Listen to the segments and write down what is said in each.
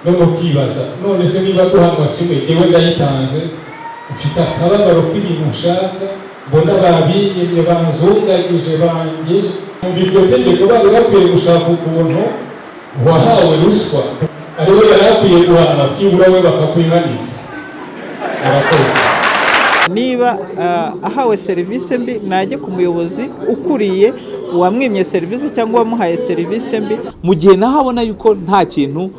None ukibaza, none se niba duhanwa kimwe, jyewe ndayitanze, mfite akababaro k'ibintu nshaka, mbona babinyimye, banzunganyije, bangije. Numva iryo tegeko bari bakwiye gushaka ukuntu uwahawe ruswa ariwe yari akwiye guhanwa, byibura we bakakwihaniza. Murakoze. Niba ahawe serivisi mbi, najye ku muyobozi ukuriye uwamwimye serivisi cyangwa uwamuhaye serivisi mbi. Mu gihe naho abona yuko nta kintu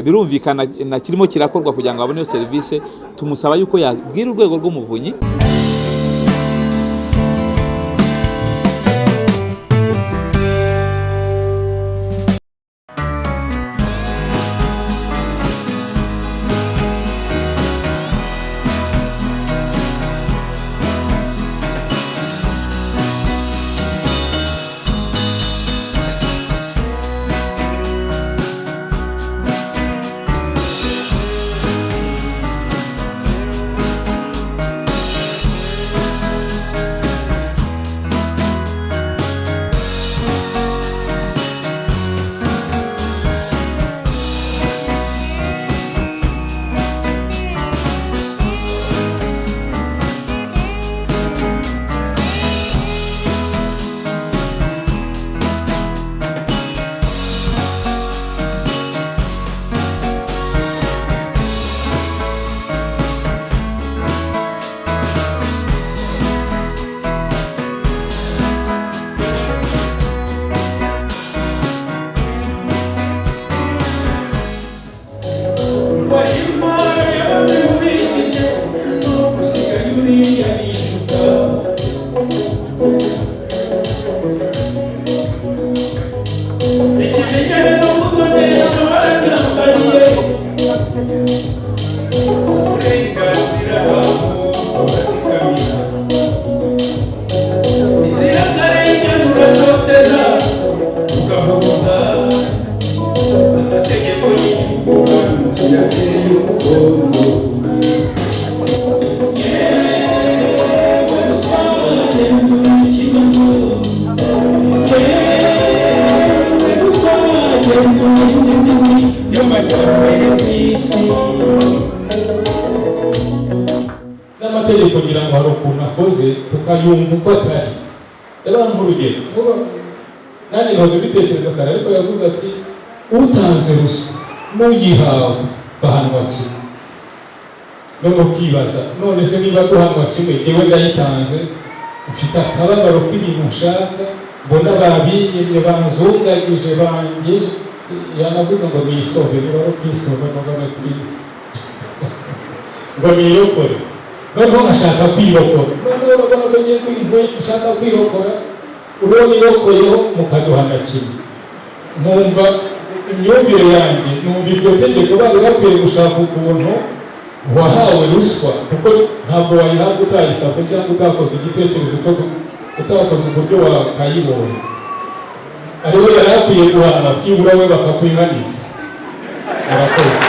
birumvikana na kirimo kirakorwa kugira ngo abone iyo serivisi, tumusaba yuko yabwira Urwego rw'Umuvunyi. N'amategeko ngira ngo hari ukuntu akoze tukayumva uko atari. Yabaha nk'urugero, nanjye nahoze mbitekereza kare, ariko yavuze ati utanze ruswa n'uyihawe bahanwa kimwe. None ukibaza, none se niba duhanwa kimwe, jyewe ndayitanze, mfite akababaro k'ibintu nshaka, mbona babinyimye, banzunganyije, bangije. Yanavuze ngo nisove, niba ari ukwisova, ngo nirokore. Noneho nkashaka kwirokora, noneho urabona ko ngiye nshaka kwirokora, uwo nirokoyeho mukaduhana kimwe. Nkumva imyumvire yanjye, numva iryo tegeko bari bakwiye gushaka ukuntu uwahawe ruswa, kuko ntabwo wayihabwa utayisabwe cyangwa utakoze igitekerezo, utakoze uburyo wakayibonye, ariwe yari akwiye guhanwa, byibura we bakakwihaniza. Murakoze.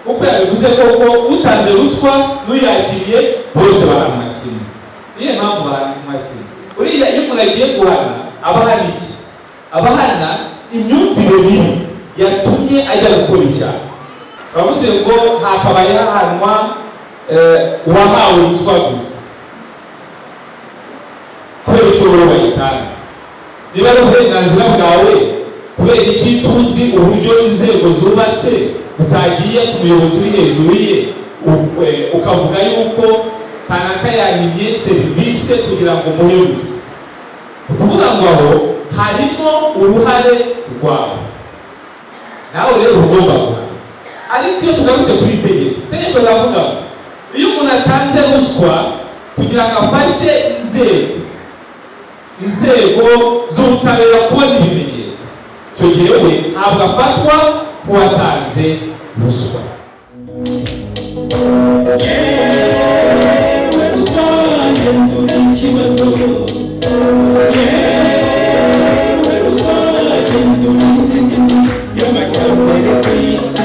Uko yabivuze koko, utanze ruswa n'uyakiriye bose bahanwa kimwe. Niyo mpamvu bahanwa kimwe, uriya iyo umuntu agiye guhana aba ahana iki? Aba ahana imyumvire mibi yatumye ajya gukora icyaha. Bavuze ngo hakabaye hahanwa uwahawe ruswa gusa, kubera icyo wowe wayitanze. Niba ari uburenganzira bwawe, kubera iki tuzi uburyo inzego zubatse utagiye ku muyobozi uri hejuru ye, ukavuga yuko kanaka yanyimye serivisi kugira ngo muhe ruswa? Ni ukuvuga ngo aho harimo uruhare rwawe, nawe rero ugomba guhana. Ariko iyo tugarutse kuri itegeko, itegeko riravuga ngo iyo umuntu atanze ruswa kugira ngo afashe inzego z'ubutabera kubona ibimenyetso, icyo gihe we ntabwo afatwa nk'uwatanze ruswa. Yewe ruswa, gendura ikibazo. Yewe ruswa, gendura inzitizi y'amajyambere ku isi.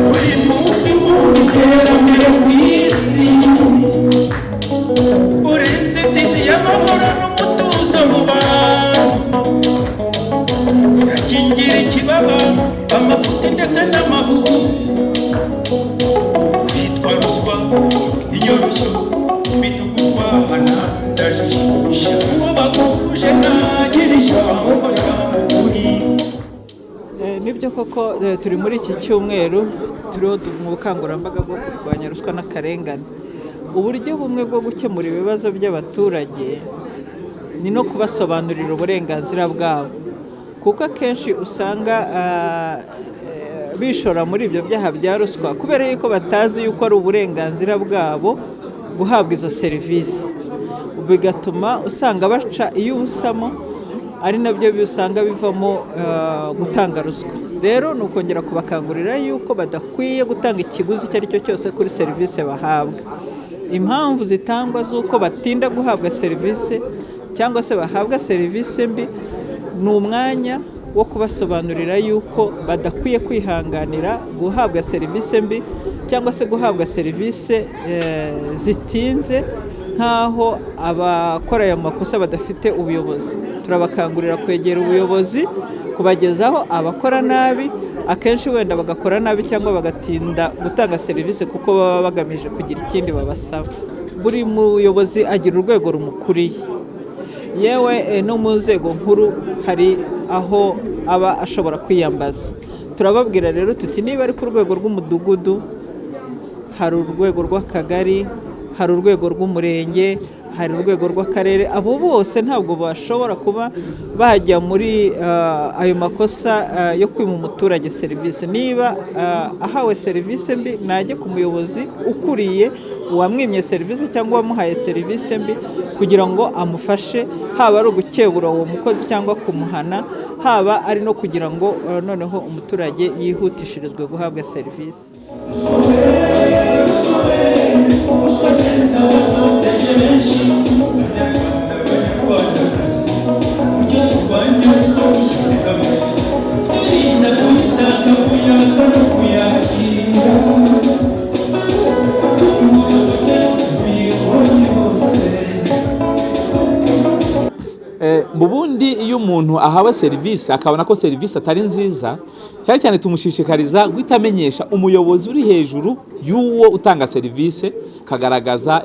Uri mubi mu iterambere ku isi, uri inzitizi y'amahoro n'umutuzo mu bantu. Amafuti ndetse n'amahugu witwa ruswa, inyoroshyo bitugurwahana, ndajijisha uwo baguje ntagira ijambo cyangwa ukuri. Nibyo koko, turi muri iki cyumweru turiho mu bukangurambaga bwo kurwanya ruswa n'akarengane. Uburyo bumwe bwo gukemura ibibazo by'abaturage ni no kubasobanurira uburenganzira bwabo, kuko akenshi usanga bishora muri ibyo byaha bya ruswa kubera yuko batazi yuko ari uburenganzira bwabo guhabwa izo serivisi, bigatuma usanga baca iyo ubusamo, ari nabyo usanga bivamo gutanga ruswa. Rero ni ukongera kubakangurira yuko badakwiye gutanga ikiguzi icyo ari cyo cyose kuri serivisi bahabwa. Impamvu zitangwa z'uko batinda guhabwa serivisi cyangwa se bahabwa serivisi mbi, ni umwanya wo kubasobanurira yuko badakwiye kwihanganira guhabwa serivisi mbi cyangwa se guhabwa serivisi zitinze, nk'aho abakora ayo makosa badafite ubuyobozi. Turabakangurira kwegera ubuyobozi, kubagezaho abakora nabi. Akenshi wenda bagakora nabi cyangwa bagatinda gutanga serivisi kuko baba bagamije kugira ikindi babasaba. Buri muyobozi agira urwego rumukuriye, yewe no mu nzego nkuru hari aho aba ashobora kwiyambaza. Turababwira rero tuti niba ari ku rwego rw'umudugudu, hari urwego rw'akagari, hari urwego rw'umurenge, hari urwego rw'akarere, abo bose ntabwo bashobora kuba bajya muri ayo makosa yo kwima umuturage serivisi. Niba ahawe serivisi mbi, najye ku muyobozi ukuriye uwamwimye serivisi cyangwa uwamuhaye serivisi mbi kugira ngo amufashe, haba ari ugukebura uwo mukozi cyangwa kumuhana, haba ari no kugira ngo noneho umuturage yihutishirizwe guhabwa serivisi. Ruswa genda watoteje benshi. Banyarwanda, Banyarwandakazi, buryo turwanya ruswa dushyize hamwe, twirinda kuyitanga, kuyaka no kuyakira, gutunga urutoke tuyibonye hose. Mu bundi iyo umuntu ahawe serivisi akabona ko serivisi atari nziza, cyane cyane tumushishikariza guhita amenyesha umuyobozi uri hejuru y'uwo utanga serivisi, akagaragaza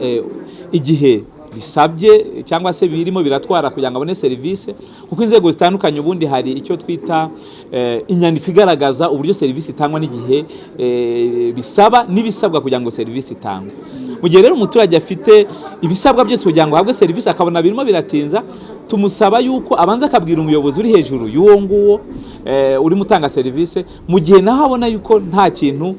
igihe bisabye cyangwa se birimo biratwara kugira ngo abone serivisi, kuko inzego zitandukanye ubundi hari icyo twita inyandiko igaragaza uburyo serivisi itangwa n'igihe bisaba n'ibisabwa kugira ngo serivisi itangwe. Mu gihe rero umuturage afite ibisabwa byose kugira ngo ahabwe serivisi, akabona birimo biratinza, tumusaba yuko abanza akabwira umuyobozi uri hejuru y'uwo nguwo urimo utanga serivisi. Mu gihe naho abona yuko nta kintu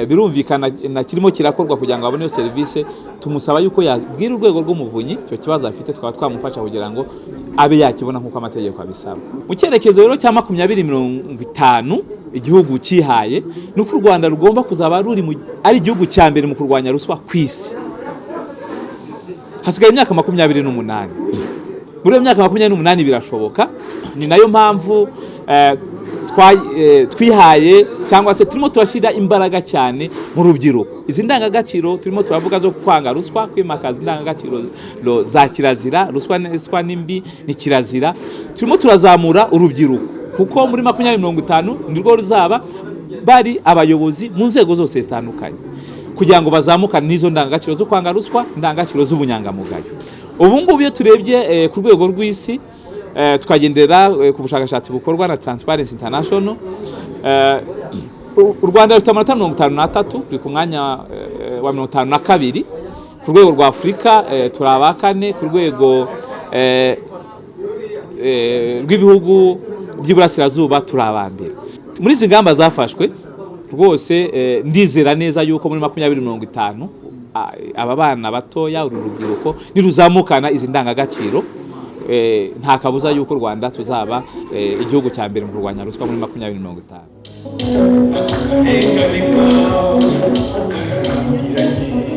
birumvikana na kirimo kirakorwa kugira ngo abone iyo serivisi, tumusaba yuko yabwira urwego rw'umuvunyi icyo kibazo afite, twaba twamufasha kugira ngo abe yakibona nk'uko amategeko abisaba. Mu cyerekezo rero cya 2050 igihugu cyihaye, ni uko u Rwanda rugomba kuzaba ruri ari igihugu cya mbere mu kurwanya ruswa ku isi. Hasigaye imyaka 28. Muri iyo myaka 28 birashoboka. Ni nayo mpamvu twihaye cyangwa se turimo turashyira imbaraga cyane mu rubyiruko. Izi ndangagaciro turimo turavuga zo kwanga ruswa, kwimakaza indangagaciro za kirazira, ruswa ni mbi, ni kirazira. Turimo turazamura urubyiruko kuko muri 2050 nirwo ruzaba bari abayobozi mu nzego zose zitandukanye, kugira ngo bazamukane n'izo ndangagaciro zo kwanga ruswa, indangagaciro z'ubunyangamugayo. Ubu ngubu iyo turebye ku rwego rw'isi, tukagendera ku bushakashatsi bukorwa na Transparency International, u Rwanda rufite amanota 53, ruri ku mwanya wa 52. Ku rwego rwa Afurika turi aba kane, ku rwego rw'ibihugu by'iburasirazuba turi aba mbere. Muri izi ngamba zafashwe rwose, ndizera neza yuko muri 2050 aba bana batoya, uru rubyiruko niruzamukana izi ndangagaciro, nta kabuza yuko u Rwanda tuzaba igihugu cya mbere mu kurwanya ruswa muri 2050. Akarengane kawe kararambiranye.